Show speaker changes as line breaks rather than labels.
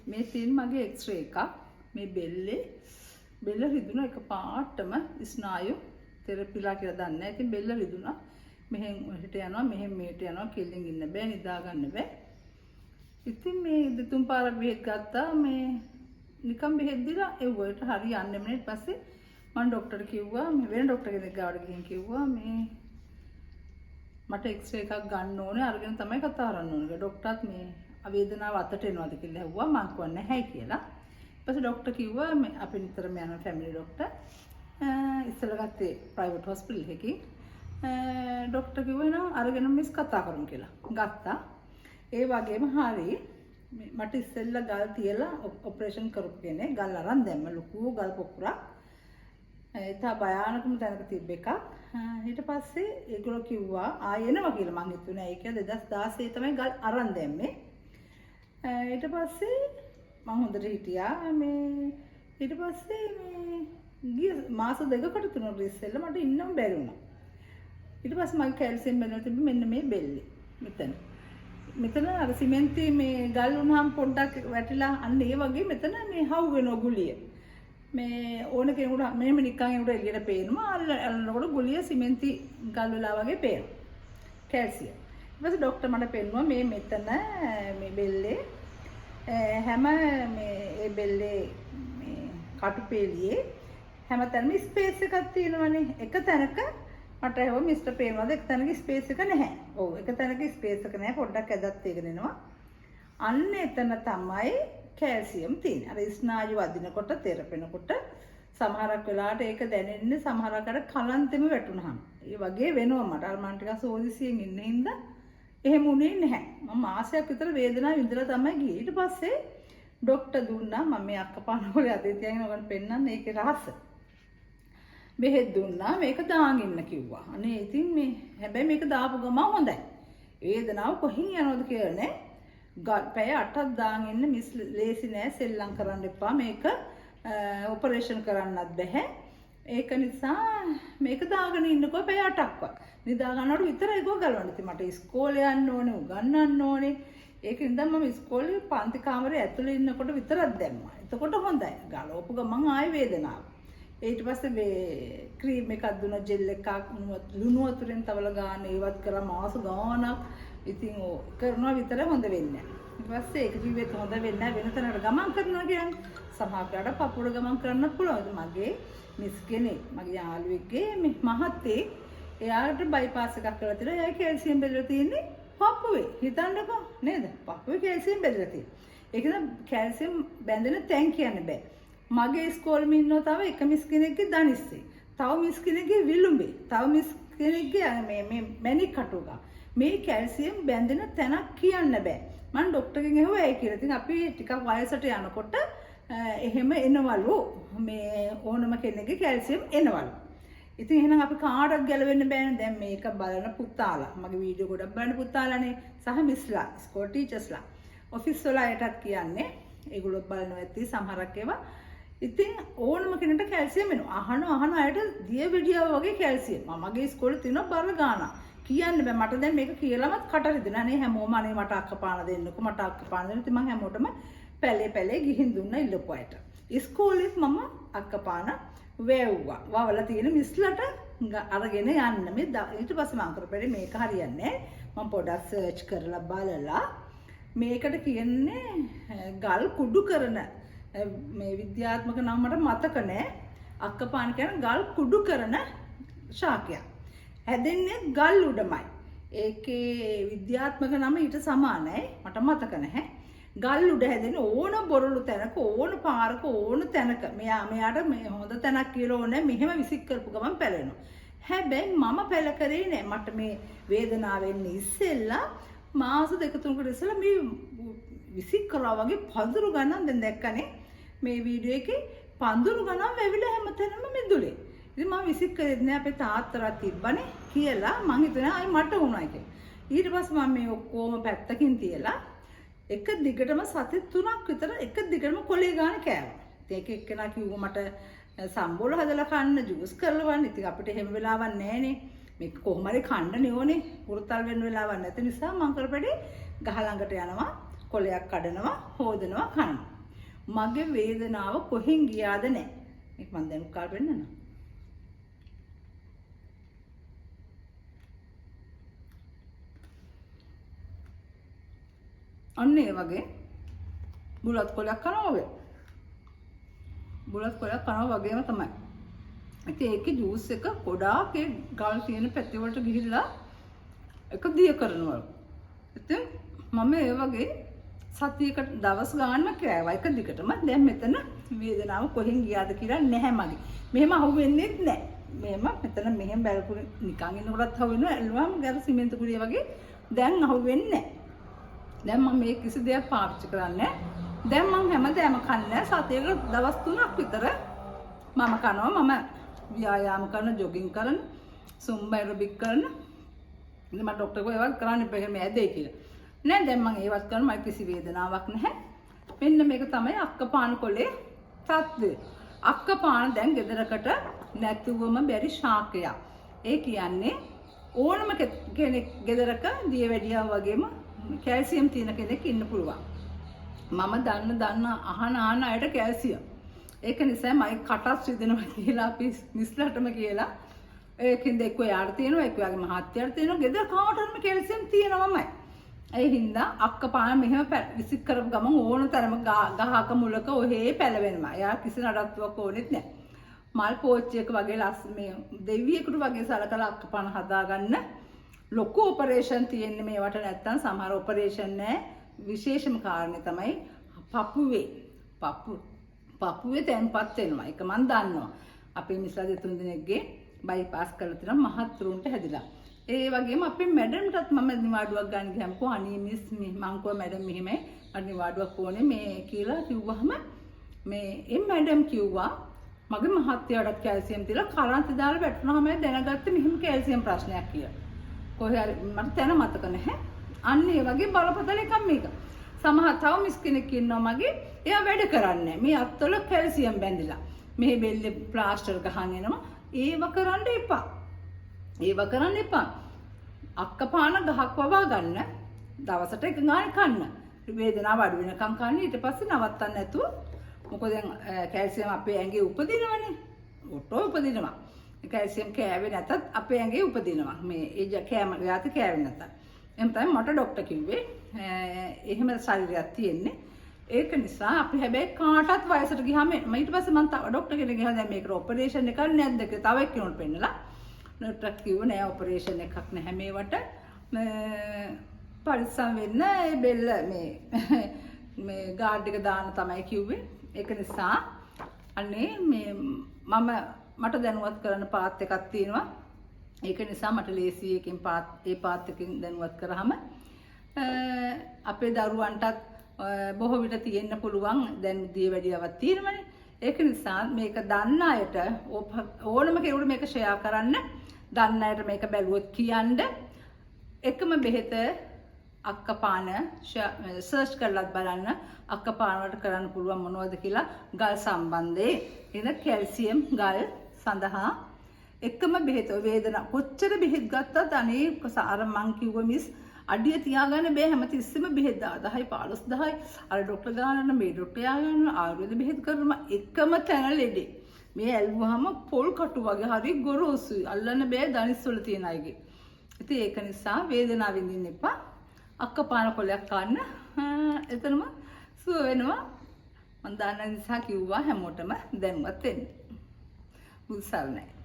මේ තියෙන මගේ එක්ස්රේ එකක්. මේ බෙල්ලේ බෙල්ල රිදුනා එක පාටම ස්නායු තෙරපිලා කියලා දන්නේ නැහැ. ඉතින් බෙල්ල රිදුනා. මෙහෙන් මෙහෙට යනවා, මෙහෙන් මෙහෙට යනවා, කෙල්ලෙන් ඉන්න බෑ, නිදා ගන්න බෑ. ඉතින් මේ දෙතුන් පාරක් බෙහෙත් ගත්තා. මේ නිකන් බෙහෙත් දීලා එව්වට හරි යන්නෙම නෑ. ඊට පස්සේ මං ඩොක්ටර් කිව්වා, මේ වෙන ඩොක්ටර් කෙනෙක් ගාවට ගිහින් කිව්වා මේ මට එක්ස්රේ එකක් ගන්න ඕනේ, අරගෙන තමයි කතා කරන්න ඕනේ කියලා. ඩොක්ටර්ත් මේ වේදනාව අතට එනවද කියලා ඇහුවා. මං කිව්වා නැහැ කියලා. ඊට පස්සේ ඩොක්ටර් කිව්වා මේ අපි නිතරම යන ෆැමිලි ඩොක්ටර්, ඉස්සෙල්ලා ගත්තේ ප්‍රයිවට් හොස්පිටල් එකකින්. ඩොක්ටර් කිව්වා එහෙනම් අරගෙන මිස් කතා කරමු කියලා. ගත්තා. ඒ වගේම හරි මට ඉස්සෙල්ලා ගල් තියලා ඔපරේෂන් කරපු කෙනෙක්. ගල් අරන් දැම්ම ලොකු ගල් පොකුරක්. ඒ භයානකම තැනක තිබ්බ එකක්. ඊට පස්සේ ඒගොල්ලෝ කිව්වා ආයෙ එනවා කියලා. මං හිතුවේ නෑ ඒක 2016 තමයි ගල් අරන් දැම්මේ. ඊට පස්සේ මං හොඳට හිටියා. මේ ඊට පස්සේ මේ ගිය මාස දෙකකට තුනකට ඉස්සෙල්ලා මට ඉන්නම බැරි වුණා. ඊට පස්සේ මගේ කැල්සියම් බැලුවා තිබ්බ මෙන්න මේ බෙල්ලේ. මෙතන. මෙතන අර සිමෙන්ති මේ ගල් වුණාම පොඩ්ඩක් වැටිලා අන්න ඒ වගේ මෙතන මේ හවු වෙනවා ගුලිය. මේ ඕන කෙනෙකුට මෙහෙම නිකන් එනකොට එළියට පේනවා. අල්ලනකොට ගුලිය සිමෙන්ති ගල් වෙලා වගේ පේනවා. කැල්සියම්. ඊට පස්සේ ඩොක්ටර් මට පෙන්නුවා මේ මෙතන මේ බෙල්ලේ හැම මේ ඒ බෙල්ලේ මේ කටුපේලියේ හැමතැනම ස්පේස් එකක් තියෙනවනේ. එක තැනක මට ඇහුවා මිස්ටර් පේනවද එක තැනක ස්පේස් එක නැහැ. ඔව්, එක තැනක ස්පේස් එක නැහැ. පොඩ්ඩක් ඇදත් තියගෙන එනවා. අන්න එතන තමයි කැල්සියම් තියෙන්නේ. අර ස්නායු අදිනකොට තෙරපෙනකොට සමහරක් වෙලාවට ඒක දැනෙන්නේ සමහරක් අර කලන්තෙම වැටුනහම. ඒ වගේ වෙනවා මට. අර මං ටිකක් සෝදිසියෙන් ඉන්න හින්දා එහෙම වුණේ නැහැ. මම මාසයක් විතර වේදනාව විඳලා තමයි ගියේ. ඊට පස්සේ ඩොක්ටර් දුන්නා මම මේ අක්කපාන කොලේ අතේ තියාගෙන ඔයගොල්ලන් පෙන්නන්න ඒකේ රහස. බෙහෙත් දුන්නා, මේක දාන් ඉන්න කිව්වා. අනේ ඉතින් මේ හැබැයි මේක දාපු ගමන් හොඳයි. වේදනාව කොහින් යනවද කියලා නෑ. පැය 8ක් දාන් ඉන්න මිස් ලේසි නෑ, සෙල්ලම් කරන්න එපා. මේක ඔපරේෂන් කරන්නත් බැහැ. ඒක නිසා මේක දාගෙන ඉන්නකෝ පැය 8ක්වත්. නිදා ගන්නකොට විතරයි ගෝ ගලවන්න. ඉතින් මට ඉස්කෝලේ යන්න ඕනේ, උගන්වන්න ඕනේ. ඒක හින්දා මම ඉස්කෝලේ පන්ති කාමරේ ඇතුලේ ඉන්නකොට විතරක් දැම්මා. එතකොට හොඳයි. ගලවපු ගමන් ආයෙ වේදනාව. ඊට පස්සේ මේ ක්‍රීම් එකක් දුන්නා, ජෙල් එකක්, ලුණු වතුරෙන් තවල ගන්න ඒවත් කරා මාස ගාණක්. ඉතින් ඔය කරනවා විතර හොඳ වෙන්නේ නැහැ. ඊට පස්සේ ඒක කිව්වෙත් හොඳ වෙන්නේ නැහැ, වෙන තැනකට ගමන් කරනවා කියන්නේ. සමහර වෙලාවට පපුවට ගමන් කරන්නත් පුළුවන්. ඉතින් මගේ මිස් කෙනෙක්, මගේ යාළුවෙක්ගේ මේ මහත්තයෙක්, එයාට බයිපාස් එකක් කරලා තියෙනවා. එයා කැල්සියම් බෙදලා තියෙන්නේ පපුවේ. හිතන්නකෝ නේද? පපුවේ කැල්සියම් බෙදලා තියෙන්නේ. ඒක නම් කැල්සියම් බැඳෙන තැන් කියන්න බෑ. මගේ ඉස්කෝලෙම ඉන්නවා තව එක මිස් කෙනෙක්ගේ දනිස්සේ. තව මිස් කෙනෙක්ගේ විලුඹේ. තව මිස් කෙනෙක්ගේ මේ මේ මැණික් කටුවක. මේ කැල්සියම් බැඳෙන තැනක් කියන්න බෑ. මං ඩොක්ටර්ගෙන් ඇහුවා ඇයි කියලා. ඉතින් අපි ටිකක් වයසට යනකොට එහෙම එනවලු. මේ ඕනම කෙනෙක්ගේ කැල්සියම් එනවලු. ඉතින් එහෙනම් අපි කාටවත් ගැලවෙන්න බෑනේ. දැන් මේක බලන පුතාලා, මගේ වීඩියෝ ගොඩක් බලන පුතාලානේ සහ මිස්ලා, ස්කෝල් ටීචර්ස්ලා, ඔෆිස් වල අයටත් කියන්නේ. ඒගොල්ලොත් බලනවා ඇති සමහරක් ඒවා. ඉතින් ඕනම කෙනෙක්ට කැල්සියම් එනවා. අහන අහන අයට දිය වෙඩියාව වගේ කැල්සියම්. මම මගේ ඉස්කෝලේ තියෙනවා බර ගාණක්. කියන්න බෑ මට දැන් මේක කියලාමත් කට රිදෙනවා. අනේ හැමෝම අනේ මට අක්කපාන දෙන්නකෝ, මට අක්කපාන දෙන්න. ඉතින් මං හැමෝටම පැලේ පැලේ ගිහින් දුන්නා ඉල්ලපු අයට. ඉස්කෝලේත් මම අක්කපාන වැව්වා. වවලා තියෙන මිස්ලට අරගෙන යන්න. මේ ඊට පස්සේ මං කරපැරේ මේක හරියන්නේ නෑ. මං පොඩක් සර්ච් කරලා බලලා මේකට කියන්නේ ගල් කුඩු කරන මේ විද්‍යාත්මක නම මට මතක නෑ. අක්කපාන කියන්නේ ගල් කුඩු කරන ශාකයක්. හැදෙන්නේ ගල් උඩමයි. ඒකේ විද්‍යාත්මක නම ඊට සමානයි. මට මතක නැහැ. ගල් උඩ හැදෙන ඕන බොරළු තැනක, ඕන පාරක, ඕන තැනක මෙයාට මේ හොඳ තැනක් කියලා ඕනේ මෙහෙම විසික් කරපු ගමන් පැලෙනවා. හැබැයි මම පැල කරේ නෑ. මට මේ වේදනාව එන්නේ ඉස්සෙල්ලා මාස දෙක තුනකට ඉස්සෙල්ලා මේ විසික් කරා වගේ පඳුරු ගණන් දැන් දැක්කනේ මේ වීඩියෝ එකේ පඳුරු ගණන් වැවිලා හැමතැනම මිදුලේ. ඉතින් මම විසික් කරෙත් නෑ, අපේ තාත්තලා තිබ්බනේ කියලා මං හිතුවේ ආයි මට වුණා කියලා. ඊට පස්සේ මම මේ ඔක්කොම පැත්තකින් තියලා එක දිගටම සති 3ක් විතර එක දිගටම කොලේ ගාන කෑවා. ඉතින් එක එක්කෙනා කිව්වා මට සම්බෝල හදලා කන්න, ජූස් කරලා වන්න. ඉතින් අපිට එහෙම වෙලාවක් නෑනේ. මේක කොහොම හරි කන්නනේ ඕනේ. හුරතල් වෙන්න වෙලාවක් නැති නිසා මං කරපැඩේ ගහ ළඟට යනවා, කොලයක් කඩනවා, හොදනවා, කනවා. මගේ වේදනාව කොහෙන් ගියාද නැහැ. මේක මං දැන් කාල් වෙන්නන. අන්න ඒ වගේ බුලත් කොලයක් කනවා වගේ. බුලත් කොලයක් කනවා වගේම තමයි. ඉතින් ඒකේ ජූස් එක ගොඩාක් ඒ ගල් තියෙන පැති වලට ගිහිල්ලා එක දිය කරනවා. ඉතින් මම ඒ වගේ සතියකට දවස් ගානක් කෑවා එක දිගටම. දැන් මෙතන වේදනාව කොහෙන් ගියාද කියලා නැහැ මගේ. මෙහෙම අහුවෙන්නේත් නැහැ. මෙහෙම මෙතන මෙහෙම බැලකුණේ නිකන් ඉන්නකොටත් අහුවෙනවා. ඇල්ලුවාම ගර සිමෙන්ති කුඩිය වගේ දැන් අහුවෙන්නේ නැහැ. දැන් මම මේ කිසි දෙයක් පාවිච්චි කරන්නේ නැහැ. දැන් මං හැමදේම කන්නේ සතියකට දවස් 3ක් විතර මම කනවා. මම ව්‍යායාම කරන, ජොගින් කරන, සුම්බා ඇරොබික් කරන. ඉතින් මට ඩොක්ටර් කිව්වා ඒවත් කරන්න එපා එහෙම ඇදෙයි කියලා. නෑ දැන් මං ඒවත් කරන මට කිසි වේදනාවක් නැහැ. මෙන්න මේක තමයි අක්කපාන කොලේ තත්ත්වය. අක්කපාන දැන් ගෙදරකට නැතුවම බැරි ශාකයක්. ඒ කියන්නේ ඕනම කෙනෙක් ගෙදරක දියවැඩියාව වගේම කැල්සියම් තියෙන කෙනෙක් ඉන්න පුළුවන්. මම දන්න දන්න අහන අහන අයට කැල්සියම්. ඒක නිසා මගේ කටත් රිදෙනවා කියලා අපි මිස්ලටම කියලා ඒකින්ද එක්ක එයාට තියෙනවා, එක්ක එයාගේ මහත්තයාට තියෙනවා, ගෙදර කාටරම කැල්සියම් තියෙනවමයි. ඒ හින්දා අක්කපාන මෙහෙම විසික් කරපු ගමන් ඕන තරම ගහක මුලක ඔහේ පැලවෙනවා. එයා කිසි නඩත්තුවක් ඕනෙත් නෑ. මල් පෝච්චියක වගේ ලස් මේ දෙවියෙකුට වගේ සලකලා අක්කපාන හදාගන්න ලොකු ඔපරේෂන් තියෙන්නේ මේවට. නැත්තම් සමහර ඔපරේෂන් නෑ. විශේෂම කාරණේ තමයි පපුවේ තැන්පත් වෙනවා. ඒක මං දන්නවා. අපේ මිස්ලා දෙතුන් දෙනෙක්ගේ බයිපාස් කරලා තියෙනවා මහත්තුරුන්ට හැදිලා. ඒ වගේම අපේ මැඩම්ටත් මම නිවාඩුවක් ගන්න ගියාම කෝ අනේ මිස් මේ මං කෝ මැඩම් මෙහෙමයි මට නිවාඩුවක් ඕනේ මේ කියලා කිව්වහම මේ ඒ මැඩම් කිව්වා මගේ මහත්තයාටත් කැල්සියම් තියලා කරන්ති දාලා වැටුනහම දැනගත්තේ මෙහෙම කැල්සියම් ප්‍රශ්නයක් කියලා. කොහේ හරි මට තැන මතක නැහැ. අන්න ඒ වගේ බරපතල එකක් මේක. සමහර තව මිස් කෙනෙක් ඉන්නවා මගේ, එයා වැඩ කරන්නේ මේ අත්වල කැල්සියම් බැඳිලා. මේ බෙල්ලේ ප්ලාස්ටර් ගහන් එනවා. ඒව කරන්න එපා. ඒව කරන්න එපා. අක්කපාන ගහක් වවා ගන්න. දවසට එක ගානේ කන්න. වේදනාව අඩු වෙනකම් කන්න. ඊට පස්සේ නවත්තන්න නැතුව. මොකද දැන් කැල්සියම් අපේ ඇඟේ උපදිනවනේ. ඔටෝ උපදිනවා. කැල්සියම් කෑවේ නැතත් අපේ ඇඟේ උපදිනවා. මේ ඒ කෑම යාති කෑවේ නැතත්. එහෙම තමයි මට ඩොක්ටර් කිව්වේ. එහෙම ශරීරයක් තියෙන්නේ. ඒක නිසා අපි හැබැයි කාටත් වයසට ගියාම ඊට පස්සේ මං තව ඩොක්ටර් කෙනෙක් ගියා දැන් මේකට ඔපරේෂන් එකක් නැද්ද කියලා තව එක්කෙනෙකුට පෙන්නලා ඩොක්ටර් කිව්වේ නෑ ඔපරේෂන් එකක් නැහැ මේවට පරිස්සම් වෙන්න ඒ බෙල්ල මේ මේ ගාඩ් එක දාන්න තමයි කිව්වේ. ඒක නිසා අනේ මේ මම මට දැනුවත් කරන පාත් එකක් තියෙනවා. ඒක නිසා මට ලේසි එකෙන් පාත් ඒ පාත් එකෙන් දැනුවත් කරාම අපේ දරුවන්ටත් බොහෝ විට තියෙන්න පුළුවන් දැන් දියවැඩියාවක් තියෙනවනේ. ඒක නිසා මේක දන්න අයට ඕනම කෙනෙකුට මේක ෂෙයා කරන්න, දන්න අයට මේක බැලුවොත් කියන්න එකම බෙහෙත අක්කපාන සර්ච් කරලත් බලන්න අක්කපාන වලට කරන්න පුළුවන් මොනවද කියලා ගල් සම්බන්ධයෙන්. එන කැල්සියම් ගල් සඳහා එකම බෙහෙත වේදනා කොච්චර බෙහෙත් ගත්තත් අනේ අර මං කිව්ව මිස් අඩිය තියාගන්න බෑ හැමතිස්සෙම බෙහෙත් 10,000 15,000 අර ඩොක්ටර් ගානන මේ ඩොක්ටර් යාගන්න ආයුර්වේද බෙහෙත් කරනවා එකම තැන ලෙඩේ. මේ ඇල්ලුවාම පොල් කටු වගේ හරි ගොරෝසුයි අල්ලන්න බෑ දනිස් වල තියෙන අයගේ. ඉතින් ඒක නිසා වේදනාව විඳින්න එපා. අක්කපාන කොලයක් කන්න එතනම සුව වෙනවා. මං දන්න නිසා කිව්වා හැමෝටම දැනුවත් වෙන්න. බුදු සරණයි.